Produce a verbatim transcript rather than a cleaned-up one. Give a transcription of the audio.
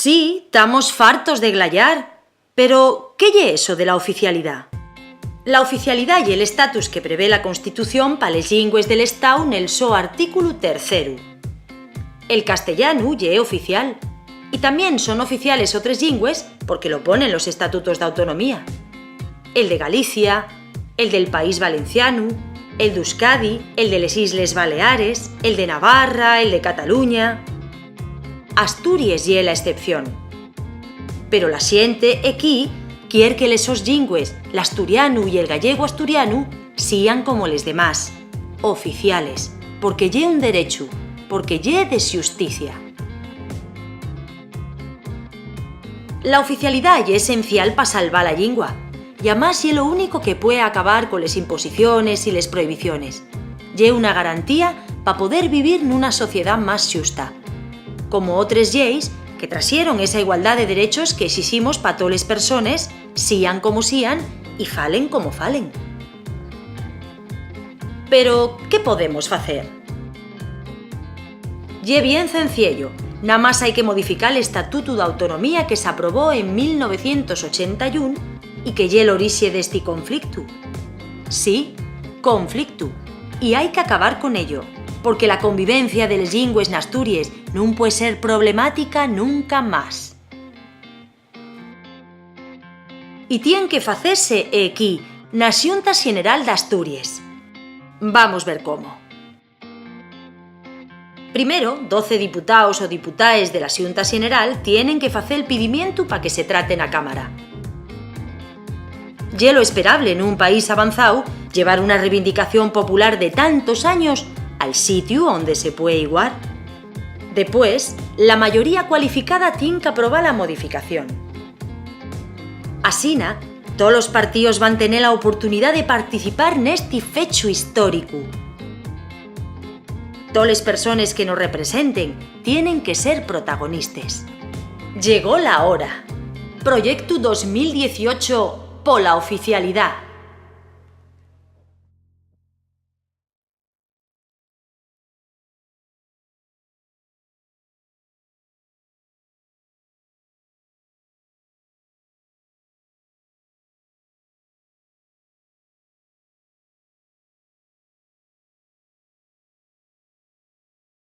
Sí, tamos fartos de glayar, pero ¿qué ye eso de la oficialidá? La oficialidá ye l'estatus que prevé la Constitución pa les llingües del Estáu nel so artículu terceru. El castellanu ye oficial, y tamién son oficiales otres llingües porque lo ponen los estatutos d'autonomía. El de Galicia, el del País Valencianu, el d'Euskadi, el de les Isles Baleares, el de Navarra, el de Cataluña. Asturies ye la escepción. Pero la xente equí quier que les sos llingües, l'asturianu y el gallegu-asturianu, sían como les demás, oficiales, porque ye un derechu, porque ye de xusticia. La oficialidá ye esencial pa salvá la llingua, y amás ye lo único que pue acabar coles imposiciones y les prohibiciones. Ye una garantía pa poder vivir nuna sociedá más xusta. Como otres lleis que traxeron esa igualdá de derechos que exiximos pa toles persones, sían como sían y falen como falen. Pero, ¿qué podemos facer? Ye bien cenciello, namás hai que modificar l'Estatutu d'Autonomía que s'aprobó en mil novecientos ochenta y un y que ye l'orixe d'esti conflictu. Sí, conflictu. Y hai qu'acabar con ello, porque la convivencia de les llingües n'Asturies nun pue ser problemática nunca más. Y tien que facese equí, na Xunta Xeneral d'Asturies. Vamos ver cómo. Primero, doce diputaos o diputaes de la Xunta Xeneral tienen que facer el pidimientu pa que se trate na Cámara. Ye lo esperable nun país avanzáu llevar una reivindicación popular de tantos años al sitiu onde se pue iguar. Depués, la mayoría cualificada tien qu'aprobar la modificación. Asina, tolos partíos van tener la oportunidá de participar nesti fechu históricu. Toles persones que nos representen tienen que ser protagonistes. Llegó la hora. Proyectu dos mil dieciocho pola oficialidá.